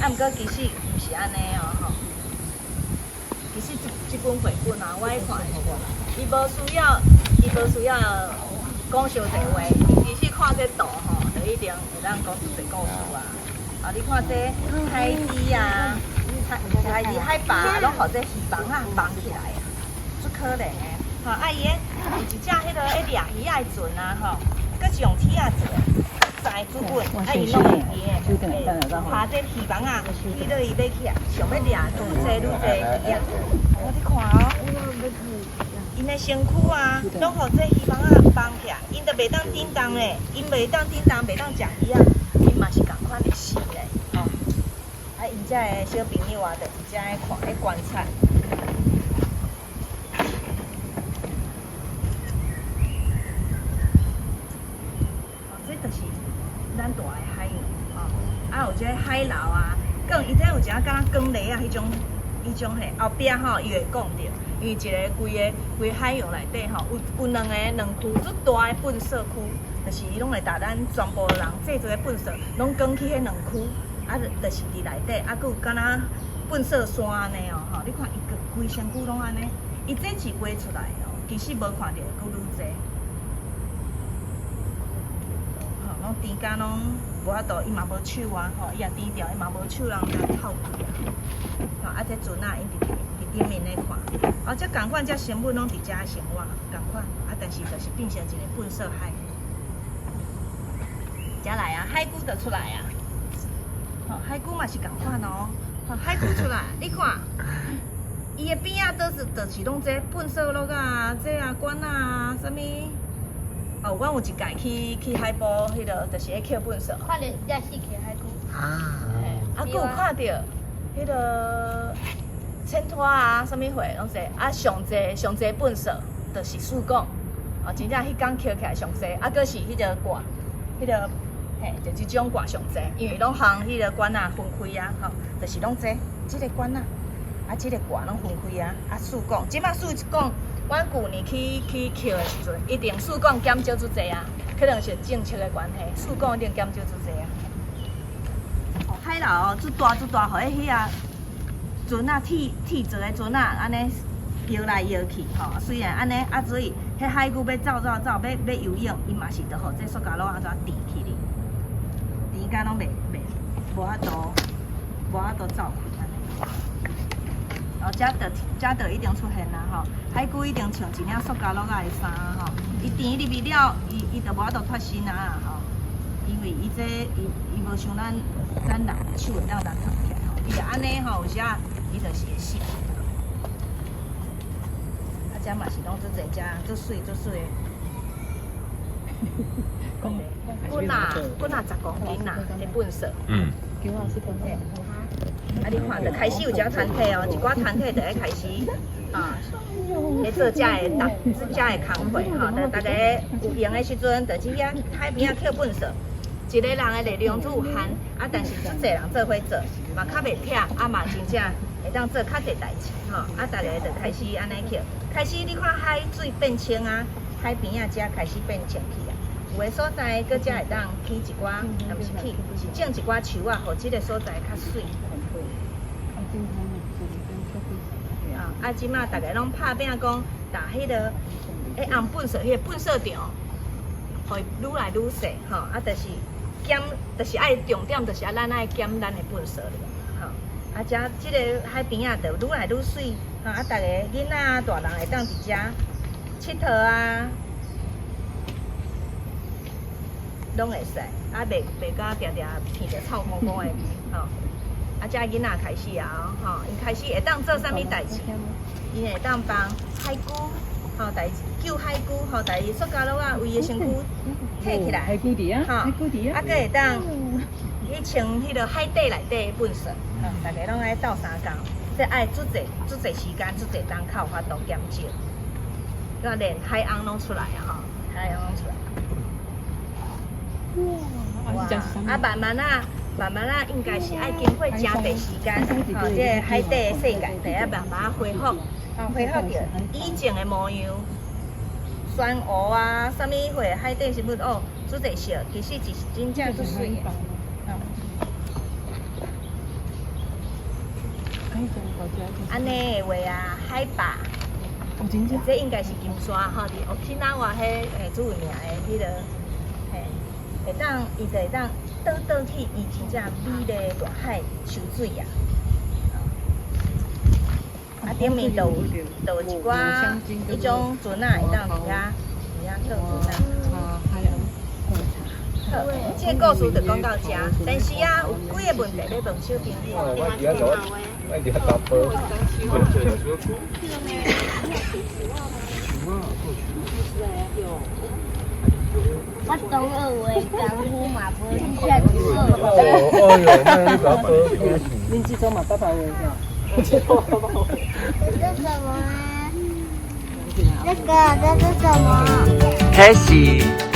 啊，毋過其實毋是按呢哦吼。其實這這本繪本啊，我咧看的時陣，伊無需要講傷濟話，伊其實看這圖吼，就一定會當講出濟故事啊。啊，你看這海底啊，海海底海拔攏予這魚網仔綁起來啊，足可憐的。吼，啊伊的有一隻彼个咧掠魚仔的船啊，吼，閣是用鐵仔做的，載足穩，啊伊攏會記的，拍這魚網仔，去落伊欲起來，想欲掠愈濟愈濟魚仔。哦，你看哦，𪜶的身軀啊，攏予這魚網仔綁起來，𪜶就袂當振動咧，𪜶袂當振動，袂當食魚仔，𪜶嘛是仝款會死咧，吼。啊，𪜶遮的小朋友啊，就佇遮咧看咧觀察。哦，這就是咱蹛的海洋，吼。啊，有這個海流啊，講伊這有一仔敢若管螺仔彼種，彼種嘿，後壁吼伊會講著，因為一个規个規个海洋內底吼，有兩个兩區足大的糞埽區，就是伊攏會共咱全部人製造的糞埽，攏扛去彼兩區，啊，就是佇內底，啊，閣有敢若糞埽山按呢哦，吼，你看伊個規身軀攏按呢，伊這是畫出來的哦，其實無看著閣愈濟。吼，攏甜甲攏無法度，伊嘛無手啊，吼，伊也甜著，伊嘛無手人共透氣啊。吼，啊，這船仔𪜶佇頂面咧看，哦，這仝款這生物攏佇遮生活，仝款，啊，但是就是變成一个糞埽海。遮來啊，海龜就出來啊，吼，海龜嘛是仝款哦，吼，海龜出來，你看，伊的邊仔都是就是攏這糞埽落啊，這啊管啊，啥物？哦，阮有一擺去海埔，彼个就是咧抾糞埽。看著一隻死去的海龜。啊，啊，閣有看著彼个淺拖啊，啥物貨攏濟，啊，上濟上濟糞埽就是四管，哦，真正彼工抾起來上濟，啊，閣是彼个掛，彼个嘿，就這種掛上濟，因為攏予彼个管仔分開啊，吼，就是攏這，這个管仔，啊，這个掛攏分開啊，啊，四管，這擺四管，阮舊年去抾的時陣，一定四管減少足濟啊，可能是政策的關係，四管一定減少足濟啊。哦，海流哦，足大足大，予彼彼船仔鐵鐵做的船仔，按呢搖來搖去，吼。雖然按呢，啊，所以彼海龜欲走走走，欲游泳，伊嘛是著予這塑膠橐按怎纏起哩，纏甲攏袂無法度走開按呢。哦，遮就一定出現啦吼，海龜一定穿一領塑膠橐仔的衫吼，伊纏入去了，伊就無法度脫身啊吼，因為伊這伊無像咱人手會當共藏起來吼，伊就按呢吼，有時啊伊就是會死。啊，遮嘛是攏足濟隻，足媠足媠的。滾啊滾啊10公斤啦，的糞埽。啊，你看，就開始有一寡團體哦，一寡團體就咧開始啊，咧做遮的逐遮的工課吼，就逐家有閒的時陣，就去遐海邊仔抾糞埽。一个人的力量足有限，啊，但是足濟人做伙做，嘛較袂忝，啊嘛真正會當做較濟代誌吼。啊，逐家就開始按呢抾，開始你看海水變清啊，海邊仔遮開始變清氣啊。有的所在閣才會當起一寡，啊毋是起，是種一寡樹仔，予這个所在較媠。啊，啊，這馬逐家攏拍拚講，逐彼个彼紅糞埽，彼个糞埽場，予伊愈來愈細，吼，啊，就是減，就是愛重點，就是愛咱愛減咱的糞埽量，吼。啊，遮這个海邊仔就愈來愈媠，吼，啊，逐个囡仔、大人會當佇遮𨑨迌啊，攏會使，啊，袂敢定定聞著臭糊糊的，吼。啊，遮囡仔開始啊，吼，𪜶開始會當做啥物代誌？𪜶會當幫海龜，吼，代救海龜，吼，共伊塑膠橐仔為伊的身軀提起來，海龜佇啊，吼，海龜佇啊，啊，閣會當去清彼个海底內底的糞埽，吼，逐家攏愛鬥相共，這愛足濟足濟時間，足濟工較有法度減少。佮連海翁攏出來啊，吼，海翁攏出來。哇，啊，慢慢啊，慢慢啊，應該是愛經過誠濟時間，吼，這个海底的世界，就愛慢慢恢復，恢復著以前的模樣。珊瑚啊，啥物貨海底生物哦，足濟色，其實是真正足媠的。按呢的話啊，海拔，這應該是金沙吼，佇 Okinawa 彼著名的彼个，嘿，會當伊就會當倒轉去伊真正美麗大海抽水啊。啊，頂面就有一寡彼種船仔會當佇遐倒船仔。好，這个故事就講到遮，但是啊，有幾个問題欲問小朋友。我佇遐做，我佇遐打波。我中二話功夫嘛無你遐爾好。哦，哎呦，那你打波。恁這種嘛捌捌話是這是什麼啊？這個這是什麼？開始。